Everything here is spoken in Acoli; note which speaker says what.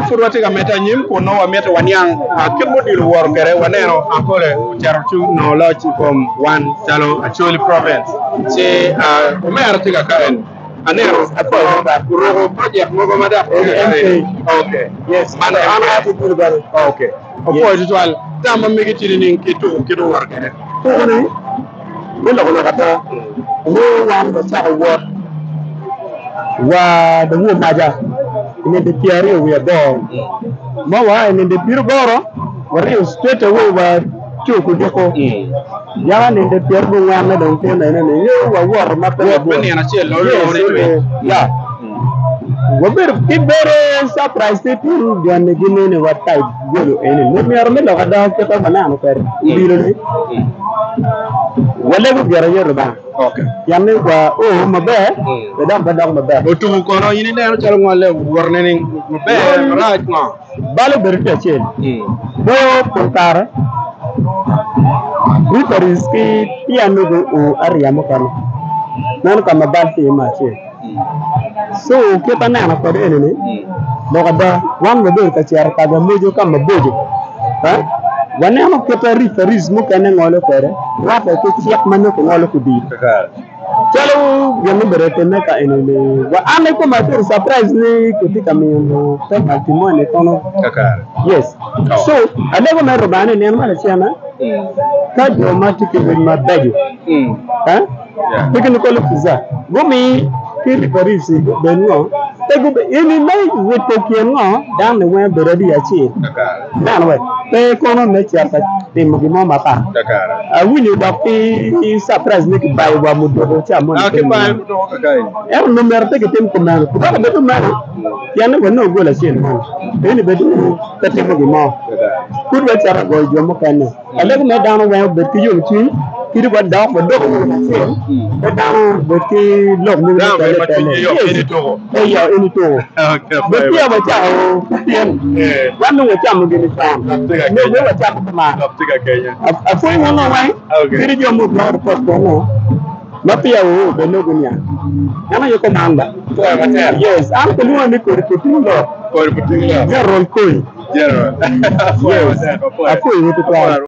Speaker 1: Pud watye ka medde anyim kun nongo wamito waniang kit ma odilo owoto kwede. Waneno Ankole ocito ci onongo loc i kom wan calo Acholi Province. Ci omera tye ka ka eni aneno oruko project mogo ma dok tye ka ka eni. Okay. Man Okay. Opwoyo tutwal. Tam ma megi tye nining ki tuko kit owoto kwede?
Speaker 2: Tuko-ni me loko lok ada nongo wan wacako wot wa dong omaca i nino pyeraryo wiye aboro ma waa i nino pyeraboro waryo straight away wa co kudiko yaka nino pyerabongwen dong tye nene ni nyo wawoto ma pe
Speaker 1: Wot me nino acel
Speaker 2: yes ya wabedo ki bedo surprise ki pien gin gineni wa type golo eni myero me lok ada kit ma waneno kwede odilo ni walego gire aye Lubanga pien ni wa oo maber pe dok wadok maber.
Speaker 1: Otuko kono in ineno calo ngole owoto nining maber marac ngo?
Speaker 2: Bal obedo tye acel doo pol kare referees ki peya nongo oo ariya mukene meno ka ma bal tye iye me acel. Co kit aneno kwede eni-ni, lok ada, wan wabedo ka cito ka gamoco ka maboco, waneno kit ma referees mukene ngolo kwede rwatte ki cik ma nongo kingolo ki odilo. Calo gin ma obedo ka timme ka eni-ni, wa an kikoma abedo surprise ni kitye ka miyo penalty moni kono. Yes. Co alego mere Lubanga ni nino me lacen-na ka jo ma tye ki rwec mabeco Technical officer gumi ki referees gubed ngo pe gubed eni me wito kin ngo dano ni weng obedo adi acel ineno we pe kono me cito ka timo gin mo mapat awinyo dok ki surprise ni kibayo wa muduku ca moni ento nongo myero pe kitim kumeno dok obed kumeno pien ni wanongo gol acel moni eni bene pe timo gin mo pud wacito ka goyo jo mukene. Alego me dano weng obed ki yomcwiny, kadi wadok wadoko wun acel, pe dano obed ki lok mogo me tele tele. Eyo, in ituko. Bed peya wacako pyem, wan dong wacamo gin con, nyo bene wacako kuman. Apwony wun weng, kadi jo mudwoko ripot kunu, ma peya wuo bed nongo guniang. En aye kuman ba. Yes, an kilwonga ni Kodi Puting Lok. General Kony. Yes, apwoyowu tutwal.